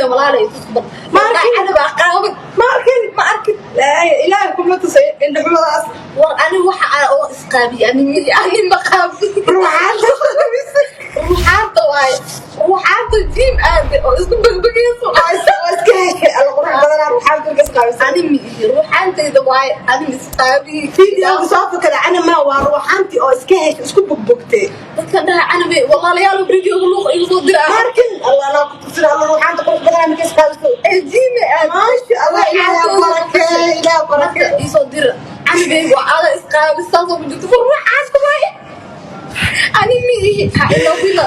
Isqaabisay, walaalay, tusbal. Ma arkin. Canabaa qaawan. Ma arkin. Ma arkin. Ilaahay kuma tusay indhaxumadaas. War, ani waxa aan oo isqaabiye, ani ani ma qaabi. Ruuxaanta qaabisay. Ruuxaanta waaye, ruuxaanta gym aade oo isku bagbagayso. Waa iska heshay. Alla, qurux badanaa ruuxaanta marka isqaabisay. Ani ma ihi, ruuxaantayda waaye, ani ma isqaabiye. Videoga soo fakada cana maa, waa ruuxaantii oo iska heshay, isku bogbogtay. Dadka dhaha canabe, walaalayaal, videoga luuqa igu soo Ma diraa. arkin. Allah, anaa ku tusina. Alla, ruuxaanta qurux badanaa marka isqaabiso. Ee gym aade. Maasha Allah, Ilaahay barakee, Ilaahay barakee. Isoo dira, canabe waa ada isqaabi, saasoo ku jirto. War, ruuxaanta waaye, ani ma ihi. Ha ilowina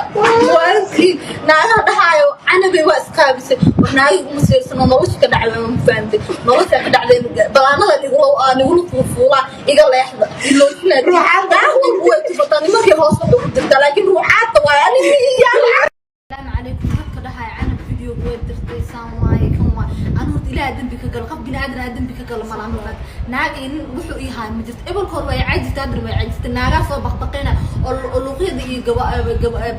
waankii naagaha dhahaayo canabe waa isqaabisay. War, naagi uma siirsano, nolosha ka dhacday ma fahantay? Nolosha ka dhacday balaanada nigula nigula fuufuulaa, iga leexda iloosina. Ruuxaanta. Naag walba way tufataa, nimankii hoos wax ugu dirtaa, laakiin ruuxaanta waaye, ani ma ihi. Asalaamu calaykum. Dadka dhahayo canab video way dirtay, saan waaye, kan waaye, anu horta Ilaah dembi ka galo, qof bini aadan aa dembi ka galo malaha, ma fahanti? Naag iyo nin wuxuu ii haay ma jirto. Ebolka hore way caajirta, haddana way caajirta. Naagaa soo baqbaqayna oo luuqyada iyo gaba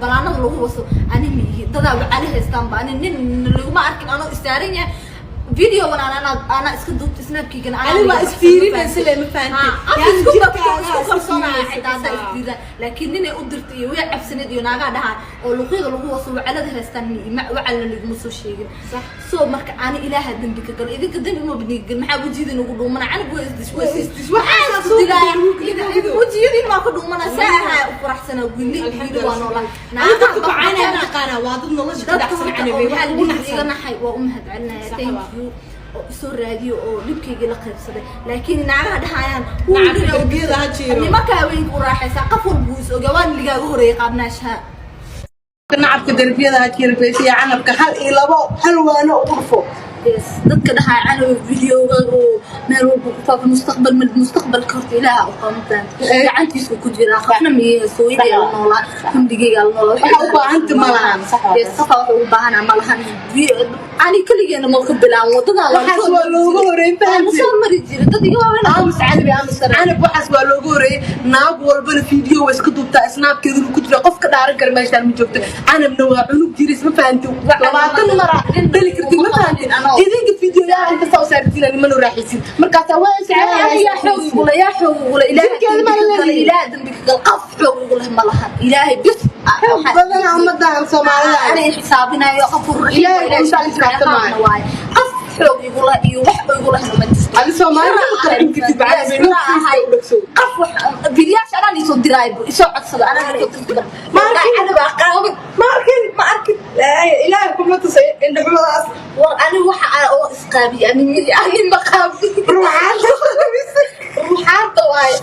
balaanada lagu waso, ani ma ihi. Dadaa wacali haystaanba, ani nin laguma arkin anoo istaaran yahay. Videogan anaa iska duubta, Snapkiigana. Ani waa isfiirinaysa le, ma fahanti? Af isku bagto, isku kalsoonaya xitaa haddaa isdiida, laakiin ninay u dirtay iyo way cabsaneed iyo naagaa dhahaa oo luqyada lagu waso wacalada haystaan, wacalna laguma soo sheegin. So marka ani Ilaaha dembi ka galo, idinka dembi ma baniga. Maxaa wejiyadiin ugu dhuumana? Canab way isdish, way isdish. Waxaa isku dilaaya wejiyadiin waa ka dhuumana. Saa ahaa u faraxsanaa, wili wili waa noolaa. Ani dadka ku caynaya mataqaanaa, waa dad nolosha ka Dadka dhacsan. horta Canabe oo wax maxaa ugu la dhihi, iga naxsan. naxay, waa u mahadcelinaya. Sax Thank waa. you oo isoo raadiyo oo dhibkaygii la qaybsaday, laakiin naagaha dhahayaan Nacabka darbiyada ha jiiro. Nimanka haweenka u raaxaysaa, qof walba wuu is ogaa, waan ligaaga horeeyay qaabnaashaha. Nacabka darbiyada ha jiro, beesiya canabka hal iyo labo hal waano ugu dhufo. Yes, dadka dhahaa canow videoga oo meel walba ku faafa, mustaqbal mustaqbalka horta Ilaaha u qabantaan, gacantiisu ku jiraa. Qofna miye, sooyadii la noolaa, famligeyga la noolaa. Waxa u baahanta ma lahan, sax waa. Yes, qofa waxa ugu baahana ma lahan. Ani keligeena ma ka bilaabin wadadaa. Waxaas waa looga horeeyay, fahamtay? Soo mari jiray dad iga waaweyn. Aamus canabi, aamus canab. Waxaas waa looga horeeyay. Naag walbana video waa iska duubtaa, Snapkeeduna ku jira. Qof ka dhaaran kara meeshaan ma joogto. Canabna waa cunug jiris, ma fahanti? 20 mara dhali kartid, ma fahanti? Idinka videoyaal inta saa u saartiin, nimanu raaxaysin, markaasaa waa Yaa xoog igula, yaa xoog igula? Ilaaha. Jirkeeda ma Dambi ka gala. leeyihin. Ilaaha dambi ka gala, qof xoog igula ma lahan, Ilaahay bis. Xoog badan ummadan Soomaalida. Ani xisaabinayo qof. Ilaahay intaa xisaabtamaayo. Waaye, qof xoog igula iyo wax igula ma jirto. Adi Soomaalida ma qancin kartid, bacda Ahay. u dhagso. Qof wax videoyaasha anaa isoo diraay, isoo codsada, anaa isoo dirtay. Ma arkin. Anaa qaawan. Ma arkin. Ma arkin. Ilaahay kuma tusay indhaxumadaas. War, ani waxa aan oo isqaabiye, ani ani ma qaabi. Ruuxaanta qaabisay. Ruuxaanta waaye,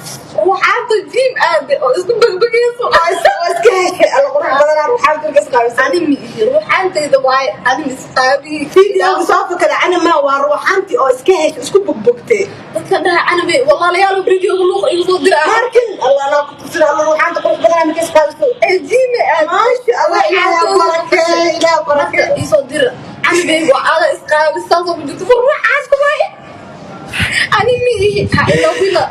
ruuxaanta gym aade oo isku bagbagayso. Waa iska heshay. Alla, qurux badanaa ruuxaanta marka isqaabisay. Ani ma ihi, ruuxaantayda waaye, ani ma isqaabiye. Videoga soo fakada cana maa, waa ruuxaantii oo iska heshay, isku bogbogtay. Dadka dhaha canabe, walaalayaal, videoga luuqa igu soo diraa. Ma arkin. Allah, anaa ku tusina. Alla, ruuxaanta qurux badanaa marka isqaabiso. Ee gym aade. Maasha Allah, Ilaahay barakee, Ilaahay barakee. Isoo dira, canabe waa ada isqaabi, saasoo ku jirto. War, ruuxaanta waaye, ani ma ihi. Ha ilowina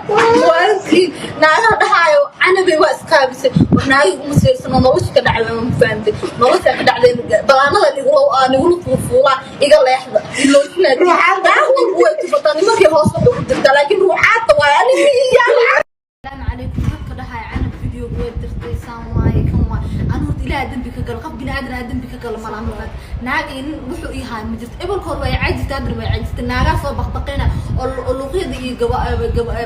waankii naagaha dhahaayo canabe waa isqaabisay. War, naagi uma siirsano, nolosha ka dhacday ma fahantay? Nolosha ka dhacday balaanada nigula nigula fuufuulaa, iga leexda iloosina. Ruuxaanta. Naag walba way tufataa, nimankii hoos wax ugu dirtaa, laakiin ruuxaanta waaye, ani ma ihi. Asalaamu calaykum. Dadka dhahayo canab video way dirtay, saan waaye, kan waaye, anu horta Ilaaha dembi ka galo, qof bini aadan aa dembi ka galo malaha, ma fahanti? Naag iyo nin wuxuu ii haay ma jirto. Ebolka hore way caajirta, haddana way caajirta. Naagaa soo baqbaqayna oo luuqyada iyo gaba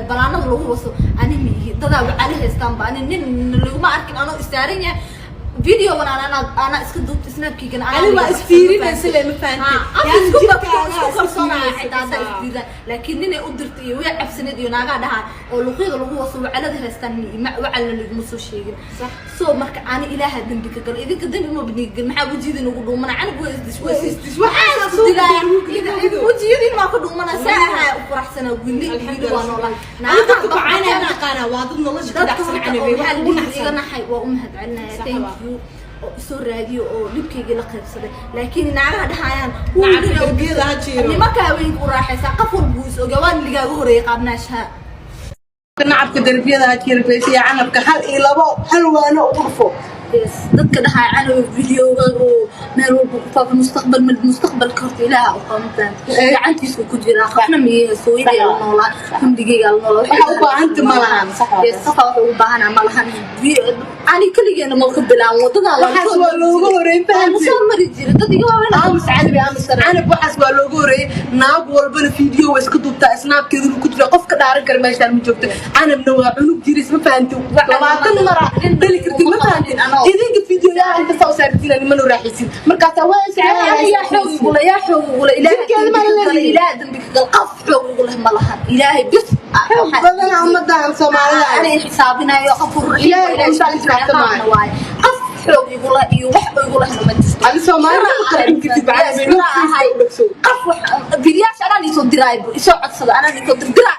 balaanada lagu waso, ani ma ihi. Dadaa wacali haystaanba, ani nin laguma arkin anoo istaaran yahay. Videogan anaa iska duubta, Snapkiigana. Ani waa isfiirinaysa le, ma fahanti? Af Yani isku bagto, jirkaaga isku kalsoonaya isfiirinaysa. xitaa haddaa isdiida, laakiin ninay u dirtay iyo way cabsaneed iyo naagaa dhahaa oo luuqyada lagu waso wacalada haystaan, wacalna laguma soo sheegin. So marka ani Ilaaha dembi ka galo, idinka dembi ma baniga. Maxaa wejiyadiin ugu dhuumana? Canab way isdish, way isdish. Waxaa isku dilaaya wejiyadiin waa ka dhuumana. Saa ahaa u faraxsanaa, wili wili waa noolaa. Ani dadka ku caynaya mataqaanaa, waa dad nolosha ka Dadka dhacsan. horta Canabe oo wax maxaa la ugu dhihi, iga naxsan. naxay, waa u mahadcelinaya. Sax Thank waa. you oo isoo raadiyo oo dhibkaygii la qaybsaday, laakiin naagaha dhahayaan Nacabka darbiyada ha jiiro. nimanka haweenka u raaxaysaa, qof walba wuu is ogaa, waan ligaaga horeeyay qaabnaashaha. Nacabka darbiyada ha jiro, beesiya canabka hal iyo labo hal waano ugu dhufo. Yes, dadka dhaxay canow videoga oo meel walba ku faafa, mustaqbal mustaqbalka horta Ilaaha u qabantaan, gacantiisu ku jiraa. Qofna miyay hooyaday la noolaa, famligeyga la noolaa. Waxa u baahanta ma lahan, sax waa. Yes, qofa waxa ugu baahana ma lahan. Ani keligeena ma ka bilaan wadadaa. Waxaas waa looga horeeyay, fahamtay? Soo mari jira dad iga waaweyn. Aamus, Canabi, aamus. Canab, waxaas waa looga horeeyay. Naag walbana video waa iska duubtaa, Snapkeeduna ku jira. Qof ka dhaaran kara meeshaan ma joogto. Canabna waa cunug jiris, ma fahanti? 20 mara dhali kartid, ma fahanti? Idinka videoyaal inta saa u saartiin nimanu raaxaysin, markaasaa waa Yaa xoog igula, yaa xoog igula? Ilaahay Jirkeeda ma la leeyahay. Ilaahay dambi ka gal. Qof xoog igula ma lahan, Ilaahay bis. Xoog badan ummadan Soomaalida. Ani xisaabinayo qof. Ilaahay ku xisaabtamaayo. Waaye, qof xoog igula iyo wax igula ma jirto. Adi Soomaalida ma kala cuni kartid, bacda Qof wax videoyaasha anaan isoo diraay, isoo codsada, anaan isoo dirdiraa.